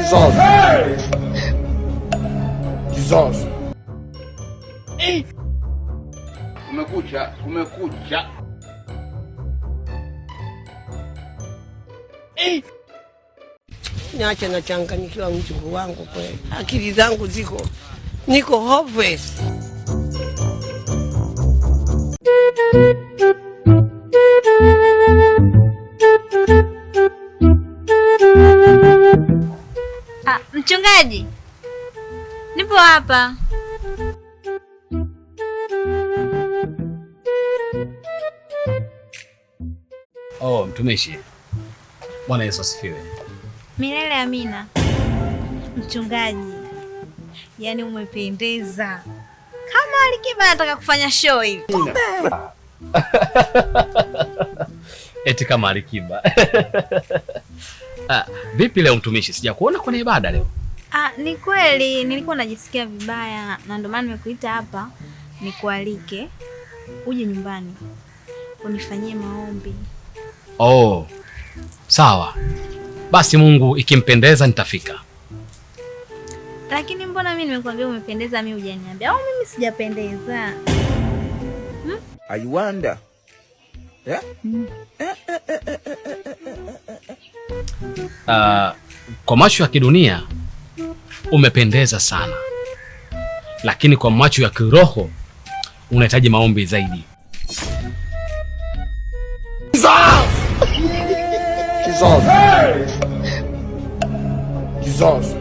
Jesus. Jesus. Kumekucha, kumekucha. Niache nachanganyikiwa mjukuu wangu kweli, akili zangu ziko niko hopeless. Ah, mchungaji, nipo hapa. Oh, mtumishi. Bwana Yesu asifiwe. Milele amina. Mchungaji, yaani umependeza kama Alikiba anataka kufanya show hivi. Eti kama Alikiba. Ah, vipi leo mtumishi? Sijakuona kwenye ibada leo. Ah, ni kweli nilikuwa najisikia vibaya na ndio maana nimekuita hapa nikualike uje nyumbani unifanyie maombi. Oh, sawa. Basi Mungu ikimpendeza nitafika. Lakini mbona mimi nimekuambia umependeza, mimi hujaniambia? Au mimi sijapendeza? I wonder. Yeah? Kwa macho ya kidunia umependeza sana, lakini kwa macho ya kiroho unahitaji maombi zaidi. Jesus. Jesus. Jesus.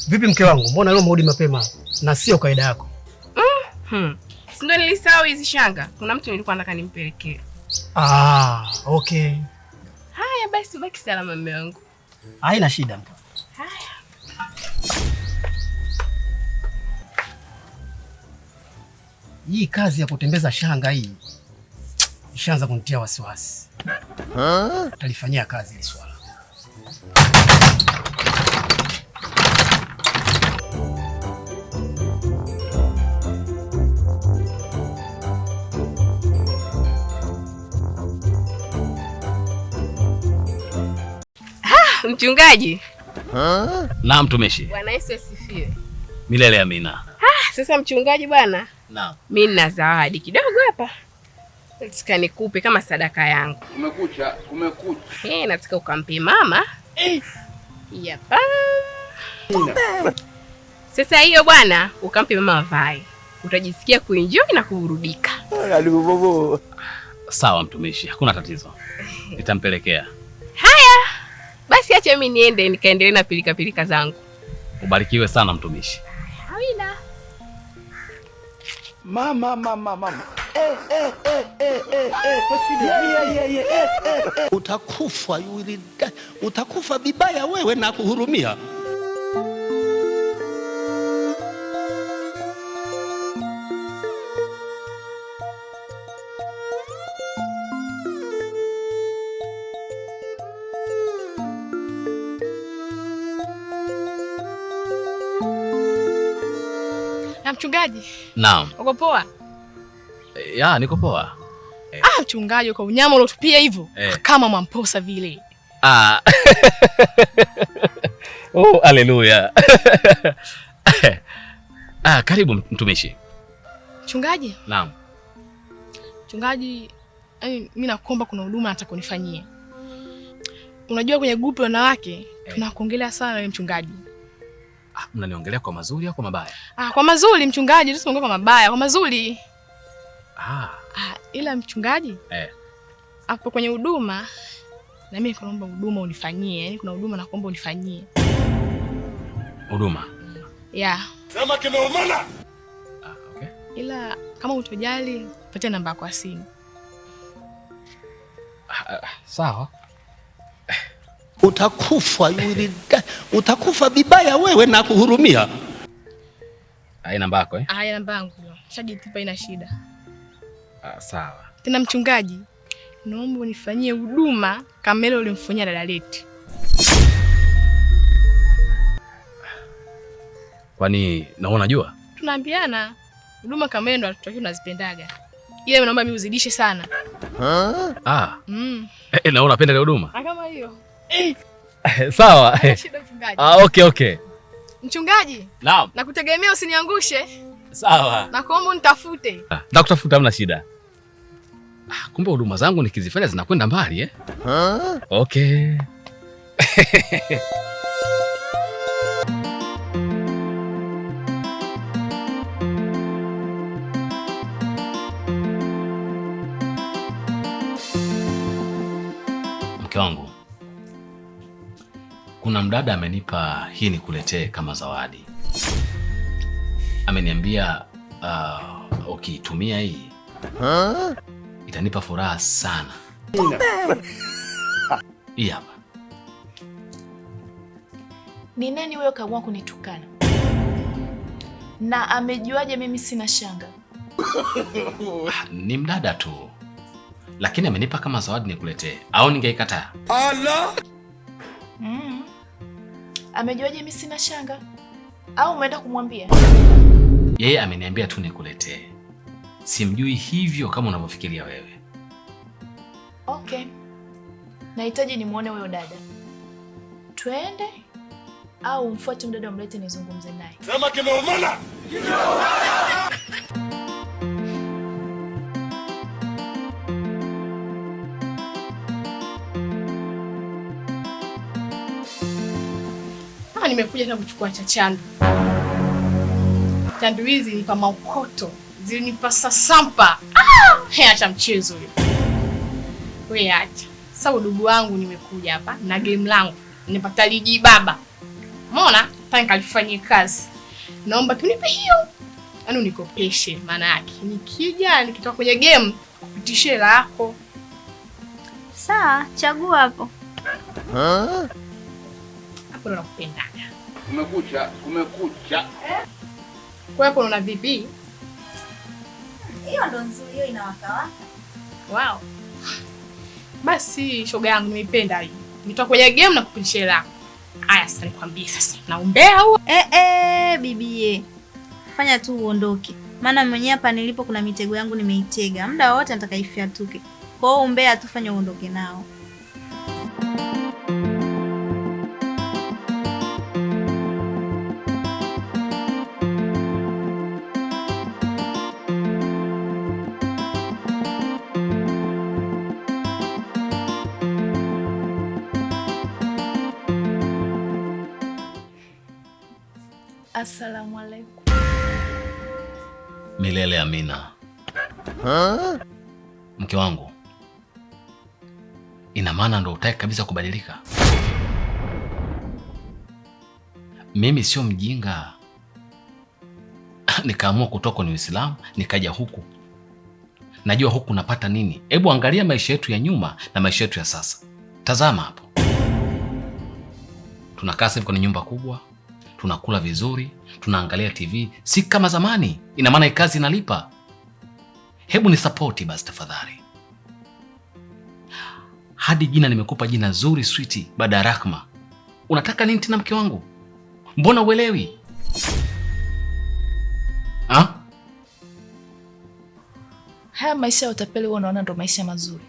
Vipi mke wangu, mbona leo umerudi mapema na sio kawaida yako? Si ndio nilisahau hizi shanga. Kuna mtu nilikuwa nataka nimpelekee. Ah, okay. Haya basi, ubaki salama mume wangu. Haina shida mke. Haya. Hii kazi ya kutembeza shanga hii ishaanza kunitia wasiwasi. Talifanyia kazi hili swala. Mchungaji. Naam mtumishi. Bwana Yesu asifiwe. Milele amina. Ah, sasa mchungaji bwana. Naam. Mimi nina zawadi kidogo hapa. Nataka nikupe kama sadaka yangu. Kumekucha, kumekucha. Nataka ukampe mama. Yapa. Sasa hiyo bwana, ukampe mama avae. Utajisikia kuenjoy na kuburudika. Sawa mtumishi, hakuna tatizo. Nitampelekea. Haya. Basi acha mimi niende nikaendelee na pilika pilika zangu. Ubarikiwe sana mtumishi. Amina. Mama, mama, mama. Yeah, yeah, yeah, eh. Utakufa, you will die. Utakufa vibaya wewe na kuhurumia. Na mchungaji. Naam. Uko poa? Ya, niko poa. Ah, mchungaji kwa unyama uliotupia hivyo kama Mwamposa vile. Ah. Oh, haleluya. Ah, karibu mtumishi. Mchungaji? Naam. Mchungaji, yaani mimi nakuomba kuna huduma nataka unifanyie. Unajua kwenye grupu wanawake tunakuongelea sana wewe mchungaji. Ah, mnaniongelea kwa mazuri au kwa mabaya? Ah, kwa mazuri mchungaji, tusiongee kwa mabaya, kwa mazuri. Ah. Ah, ila mchungaji? Eh. Hapo kwenye huduma Na mimi naomba huduma unifanyie. Yaani kuna huduma nakuomba unifanyie. Huduma? Yeah. Sema kimeumana. Okay. Ila kama utojali, patia namba yako ya simu. Sawa. Utakufa yuli, utakufa vibaya wewe na kuhurumia. Hai namba yako eh? Hai namba yangu. Shajitupa ina shida. Sawa. Tena mchungaji, naomba unifanyie huduma kama ile ulimfanyia dada Leti. Kwani na unajua? Tunaambiana huduma kama ile ndo hatutaki tunazipendaga. Ile naomba mimi uzidishe sana. Na unapenda ile huduma? Kama hiyo. Sawa. Shida mchungaji. Okay okay. Mchungaji. Naam. Nakutegemea usiniangushe. Sawa. Nakuomba unitafute. Nakutafuta hamna shida. Kumbe huduma zangu nikizifanya zinakwenda mbali eh? Okay. Mke wangu, kuna mdada amenipa hii nikuletee kama zawadi. Ameniambia ukiitumia hii itanipa furaha sana. Hii hapa. Ni nani huyo kaamua kunitukana? Na amejuaje mimi sina shanga? Ni mdada tu. Lakini amenipa kama zawadi nikuletee. Au ningeikataa? Allah. Amejuaje mimi sina shanga? Au umeenda kumwambia? Yeye ameniambia tu nikuletee. Simjui hivyo kama unavyofikiria wewe. Okay. Nahitaji nimuone huyo dada. Twende au mfuate mdada umlete nizungumze naye. Sema kimeumana. Kimeumana. Nimekuja tena kuchukua cha chandu. Chandu hizi ni pa maokoto, zilinipa sasampa. Acha mchezo huyo. Wewe acha. Sasa udugu wangu nimekuja hapa na game langu. Nimepata liji baba. Umeona? Nataka nikalifanyie kazi. Naomba tunipe hiyo. Yaani unikopeshe maana yake. Nikija nikitoka kwenye game kupitishe hela yako. Sawa, chagua hapo. Hapo ndo nakupendaga. Kumekucha, kumekucha. Kwa hapo unaona vipi? Hiyo ndo nzuri, hiyo inawaka waka. Wow. Basi shoga yangu nimeipenda hii. Nitoka kwenye game na kupitisha hela. Haya sasa nikwambie sasa. Naombea huo. Bibie. Fanya tu uondoke. Maana mwenyewe hapa nilipo kuna mitego yangu nimeitega. Muda wote nataka ifiatuke. Kwa hiyo umbea tu fanya uondoke nao. Assalamu alaikum. Milele amina. Mke wangu, ina maana ndo hutaki kabisa kubadilika? Mimi sio mjinga. Nikaamua kutoka kwenye Uislamu nikaja huku. Najua huku napata nini. Hebu angalia maisha yetu ya nyuma na maisha yetu ya sasa. Tazama hapo. Tunakaa sasa kwenye nyumba kubwa, tunakula vizuri, tunaangalia TV, si kama zamani. Ina maana kazi inalipa. Hebu ni support basi tafadhali. Hadi jina nimekupa jina zuri sweetie baada ya Rahma. Unataka nini tena mke wangu? Mbona uelewi? Ha? Haya maisha ya utapeli wewe unaona ndo maisha mazuri.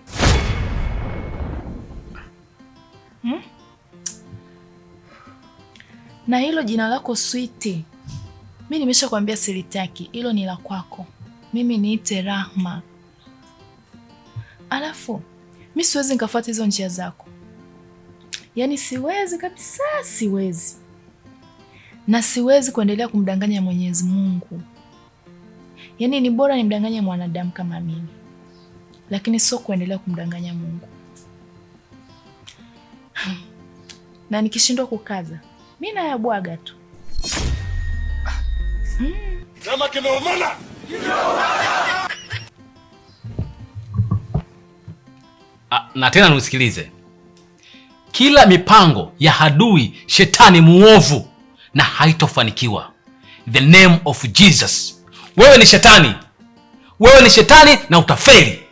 Na hilo jina lako sweetie, mimi nimeshakwambia silitaki, hilo ni la kwako. Mimi niite Rahma. Alafu mimi siwezi nikafuata hizo njia zako. Yaani siwezi kabisa, siwezi. Na siwezi kuendelea kumdanganya Mwenyezi Mungu. Yaani ni bora nimdanganye mwanadamu kama mimi, lakini sio kuendelea kumdanganya Mungu. Na nikishindwa kukaza, mimi nayabwaga tu. Sema kimeumana. Na tena nisikilize. Kila mipango ya hadui shetani muovu na haitofanikiwa. The name of Jesus. Wewe ni shetani. Wewe ni shetani na utafeli.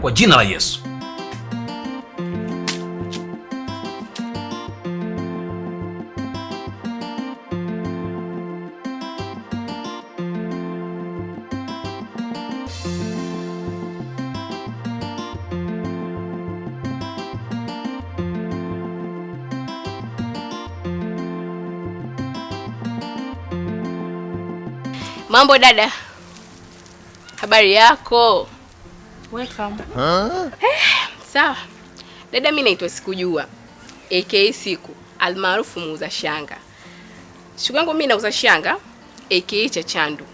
Kwa jina la Yesu. Mambo dada. Habari yako? Welcome. Sawa. Dada, mimi naitwa Sikujua, aka Siku, almaarufu muuza shanga. Shughuli yangu mimi nauza shanga aka cha chandu.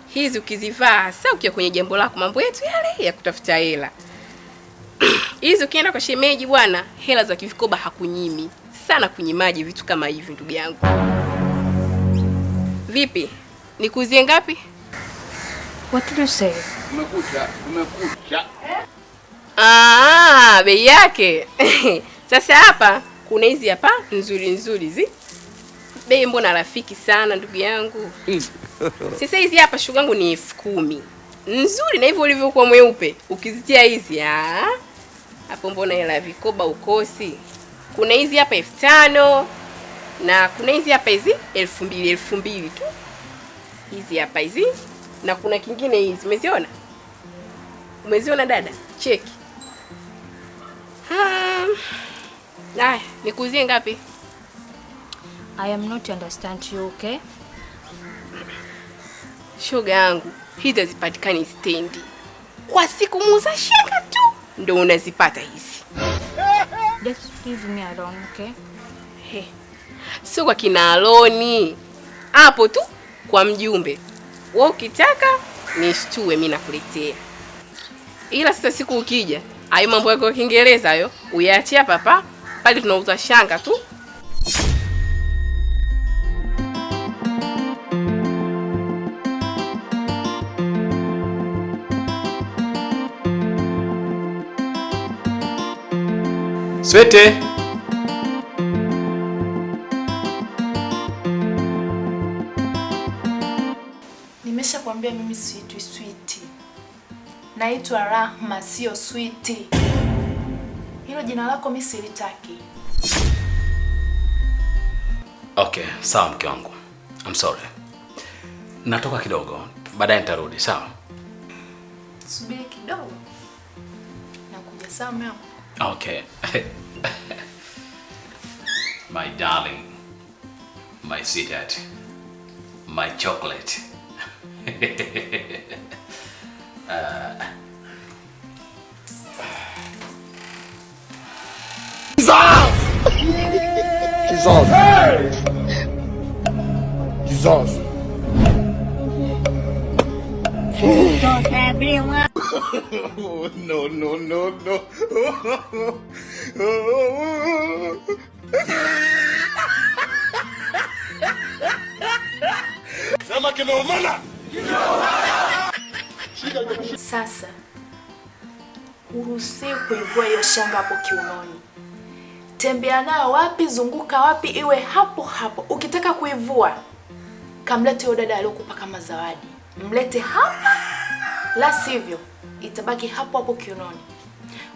Hizi ukizivaa hasa ukiwa kwenye jambo lako, mambo yetu yale ya kutafuta hela. Hizi ukienda kwa shemeji bwana, hela za kivikoba hakunyimi. Sana kunyimaji vitu kama hivi ndugu yangu. Vipi? Nikuuzie ngapi? What did you say? Kumekucha, kumekucha. Ah, bei yake. Sasa hapa kuna hizi hapa nzuri nzuri hizi. Bei mbona rafiki sana ndugu yangu. Sasa hizi hapa shuga yangu ni 10,000. Nzuri na hivyo ulivyokuwa mweupe. Ukizitia hizi hapo mbona hela vikoba ukosi. Kuna hizi hapa 5,000 na kuna hizi hapa hizi 2,000 2,000 tu. Hizi hapa hizi na kuna kingine hizi. Umeziona? Umeziona dada? Cheki. Haya, nikuuzie ngapi? I am not understand you, okay? Shoga yangu, hizi hazipatikani stendi. Kwa siku muuza shanga tu ndio unazipata hizi. Just leave me alone, okay? Hey. Sio kwa kina Aloni. Hapo tu kwa mjumbe. Wewe ukitaka nishtue mimi nakuletea. Ila sasa siku ukija, hayo mambo yako ya Kiingereza hayo uyaachia papa, pale tunauza shanga tu. Swete. Nimeshakwambia mimi siitwi Switi. Naitwa Rahma, sio Switi. Hilo jina lako mimi silitaki. Okay, sawa mke wangu. I'm sorry. Natoka kidogo, baadaye nitarudi, sawa? Subiri kidogo. Nakuja, sawa mume wangu? Okay. My darling, my sweetheart, my chocolate. Jesus! Hey! Jesus! No, no, no, no. Sema kimeumana. Sasa uruhusiwi kuivua hiyo shanga hapo kiunoni. Tembea nayo wapi, zunguka wapi, iwe hapo hapo. Ukitaka kuivua, kamlete huyo dada aliyokupa kama zawadi. Mlete hapa, la sivyo itabaki hapo hapo kiunoni.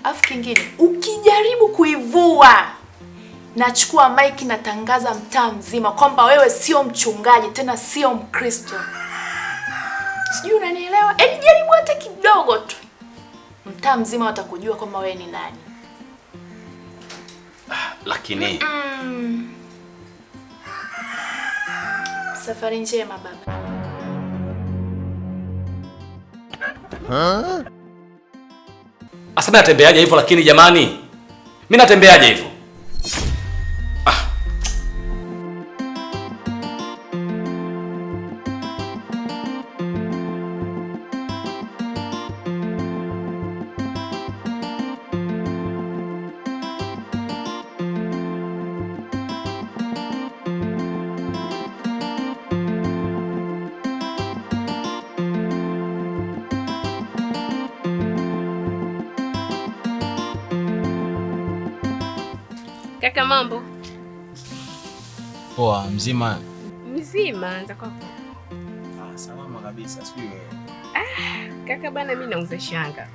Afu kingine, ukijaribu kuivua, nachukua mic na tangaza mtaa mzima kwamba wewe sio mchungaji tena sio Mkristo. Sijui unanielewa? Yaani jaribu hata kidogo tu, mtaa mzima watakujua kwamba wewe ni nani. Lakini Safari njema baba. Asa mimi natembeaje hivyo lakini jamani? Mimi natembeaje hivyo? Kaka mambo? Poa, mzima. Mzima, anza kwako. Ah, salama kabisa, sijui wewe. Ah, kaka bana mimi nauza shanga.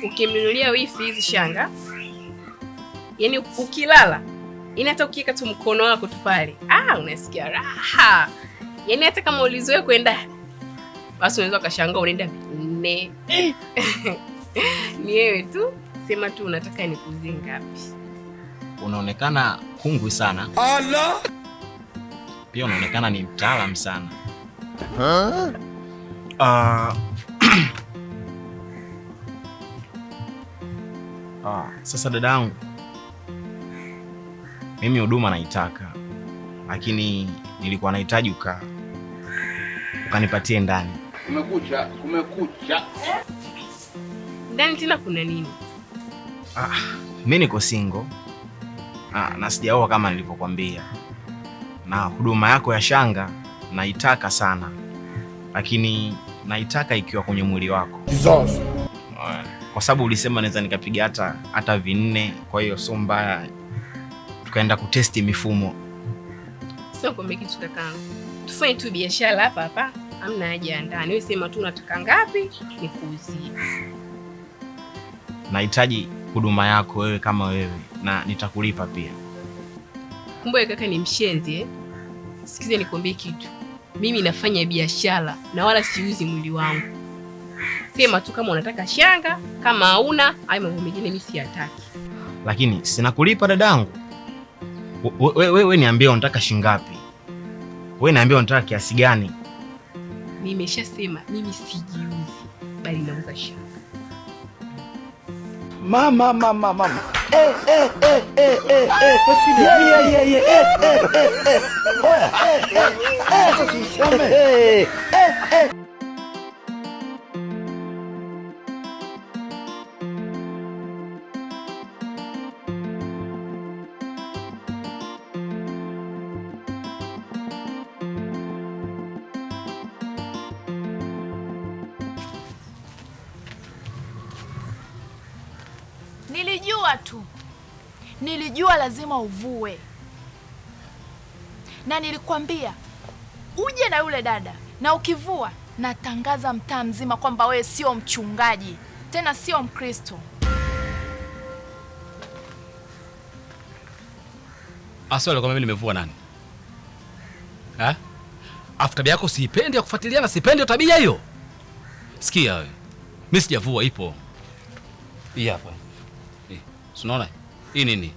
Ukimnunulia wifi hizi shanga, yani ukilala, yani hata ukiweka tu mkono wako tu pale, ah, unasikia raha. Yani hata kama ulizoea kwenda, basi unaweza ukashangaa unaenda 4. Ni wewe tu, sema tu unataka nikuuzie ngapi. Unaonekana kungwi sana. Allah. Pia unaonekana ni mtaalamu sana. Sasa dadangu, mimi huduma naitaka, lakini nilikuwa nahitaji ukanipatie ndani. Kumekucha, kumekucha. Ndani tena kuna nini? Mimi niko single. Na sijaoa kama nilivyokuambia. Na huduma yako ya shanga naitaka sana. Lakini naitaka ikiwa kwenye mwili wako. Jesus. Kwa sababu ulisema naweza nikapiga hata 4, kwa hiyo sio mbaya tukaenda kutesti mifumo. Sio kwamba kitu kakangu. Tufanye tu biashara hapa hapa. Hamna haja ya ndani. Wewe sema tu unataka ngapi nikuuzie. Nahitaji huduma yako wewe kama wewe na nitakulipa pia. Kumbe kaka ni mshenzi eh? Sikiza nikwambie kitu. Mimi nafanya biashara na wala siuzi mwili wangu. Sema tu kama unataka shanga, kama hauna, hayo mambo mengine mimi siyataki. Lakini sina kulipa dadangu. Wewe niambie unataka shingapi? Wewe niambie unataka kiasi gani? Nimeshasema mimi sijiuzi bali nauza shanga. Mama mama mama. Eh eh eh eh eh eh. Yeah yeah yeah yeah. Eh eh eh eh. Oya. Eh sasa useme. Eh eh. Nilijua tu. Nilijua lazima uvue. Na nilikwambia uje na yule dada, na ukivua natangaza mtaa mzima kwamba wewe sio mchungaji, tena sio Mkristo. Aswali kwa mimi nimevua nani? Ha? Afu tabia yako siipendi ya kufuatiliana, sipendi tabia hiyo. Sikia wewe. Mimi sijavua, ipo. Hii hapa. Unaona? Hii nini?